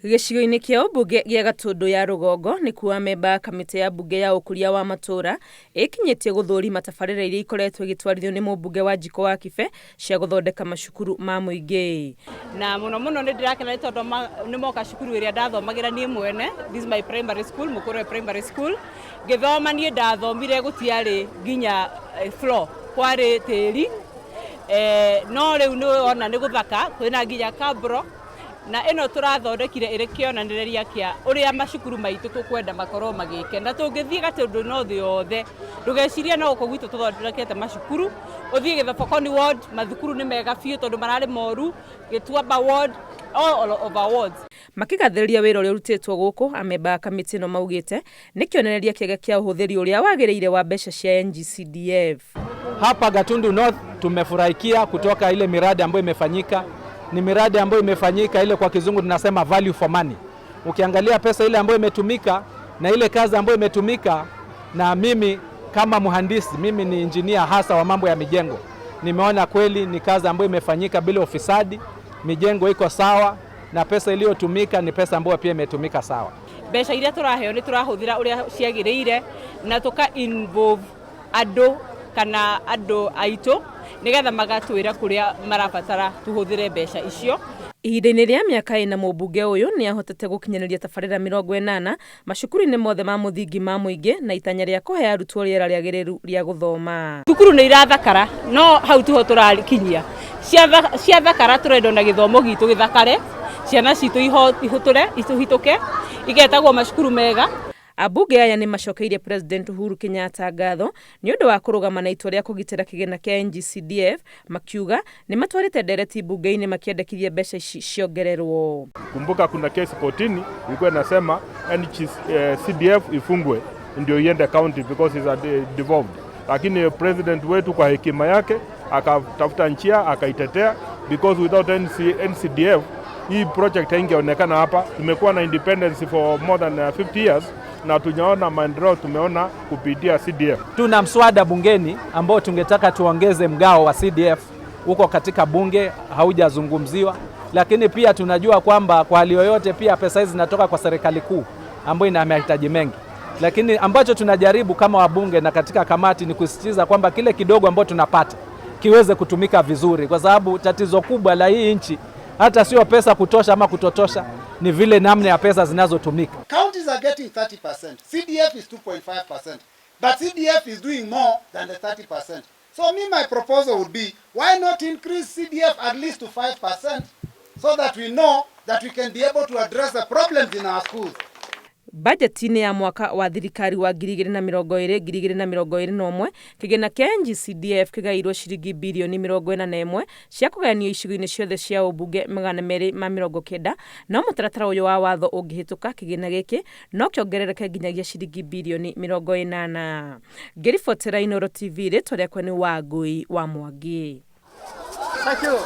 Gĩcigo-inĩ kĩa ũmbunge gĩa Gatũndũ ya rũgongo nĩkuo amemba a kamĩtĩ ya mbunge ya ũkũria wa matũra ĩkinyĩtie gũthũrima tabarĩra iria ikoretwo igĩtwarithio nĩ mũmbunge wa Njiko wa Kibe cia gũthondeka macukuru ma mũingĩ. Na mũno mũno nĩ ndĩrakena nĩ tondũ nĩ moka cukuru ĩrĩa ndathomagĩra niĩ mwene. This is my primary school, Mũkũrwe Primary School. Ngĩthoma niĩ ndathomire gũtiarĩ nginya floor, kwarĩ tĩri. No rĩu nĩ wona nĩ gũthaka, kwĩna nginya kabro. Na ĩno tũrathondekire ĩrĩ kĩonereria kĩa ũrĩa macukuru maitũ tũkwenda makorwo magĩke. Na tũngĩthiĩ Gatũndũ North yothe, ndũgecirie no gũkũ gwitũ tũthondekete macukuru, ũthiĩ Gĩthobokoni ward, mathukuru nĩ mega biũ tondũ mararĩ moru, Gĩtuamba ward, all over wards. Makĩgathĩrĩria wĩra ũrĩa ũrutĩtwo gũkũ, amemba a kamĩtĩ ĩno maugĩte nĩ kĩonereria kĩega kĩa ũhũthĩri ũrĩa wagĩrĩire wa mbeca cia NGCDF. Hapa Gatundu North tumefurahikia kutoka ile miradi ambayo imefanyika. Ni miradi ambayo imefanyika ile kwa kizungu tunasema value for money. Ukiangalia pesa ile ambayo imetumika na ile kazi ambayo imetumika, na mimi kama mhandisi, mimi ni engineer hasa wa mambo ya mijengo, nimeona kweli ni kazi ambayo imefanyika bila ufisadi, mijengo iko sawa na pesa iliyotumika ni pesa ambayo pia imetumika sawa. Mbeca iria tũraheo nĩ tũrahũthĩra ũrĩa ciagĩrĩire na tũka involve andũ kana andũ aitũ nĩgetha magatwĩra kũrĩa marabatara tũhũthĩre mbeca icio. Ihinda-inĩ rĩa mĩaka 4 mũmbunge ũyũ nĩ ahotete gũkinyanĩria tabarĩra 80 macukuru-inĩ mothe ma mũthingi ma mũingĩ na itanya rĩa kũhe arutwo rĩera rĩagĩrĩru rĩa gũthoma. Thukuru nĩ irathakara no hau tiho tũrakinyia. Ciathakara tũrenda ona gĩthomo gitũ gĩthakare, ciana citũ ihũtũre, ihĩtũke, igetagwo macukuru mega. Ambunge aya nĩ macokeirie President Uhuru Kenyatta ngatho nĩ ũndũ wa kũrũgama na itua rĩa kũgitĩra kĩgĩna kĩa NGCDF, makiuga nĩ matwarĩte ndereti mbunge-inĩ makĩendekithia mbeca ici ciongererwo. Kumbuka kuna kesi kotini ilikuwa inasema NGCDF ifungwe ndio iende county because it's a devolved, lakini president wetu kwa hekima yake akatafuta njia akaitetea, because without NCDF hii project haingeonekana hapa. Tumekuwa na independence for more than 50 years na tunaona maendeleo tumeona kupitia CDF. Tuna mswada bungeni ambao tungetaka tuongeze mgao wa CDF huko katika bunge, haujazungumziwa, lakini pia tunajua kwamba kwa hali yoyote pia pesa hizi zinatoka kwa serikali kuu ambayo ina mahitaji mengi, lakini ambacho tunajaribu kama wabunge na katika kamati ni kusisitiza kwamba kile kidogo ambacho tunapata kiweze kutumika vizuri, kwa sababu tatizo kubwa la hii nchi hata sio pesa kutosha ama kutotosha, ni vile namna ya pesa zinazotumika. Counties are getting 30%, CDF is 2.5%, but CDF is doing more than the 30%. So me, my proposal would be, why not increase CDF at least to 5% so that we know that we can be able to address the problems in our schools. Bajeti-inĩ ya mwaka wa thirikari wa 2020 2021 kĩgĩna kĩa NGCDF kĩgaĩirwo ciringi birioni 41 cia kũgayanio icigo-inĩ ciothe cia ũmbunge 290, no mũtaratara ũyũ wa watho ũngĩhĩtũka kĩgĩna gĩkĩ no kĩongerereke nginyagia ciringi birioni 80. Ngĩribotera Inooro TV, rĩtwa rĩakwa nĩ Wangũi wa Mwangi. Thank you.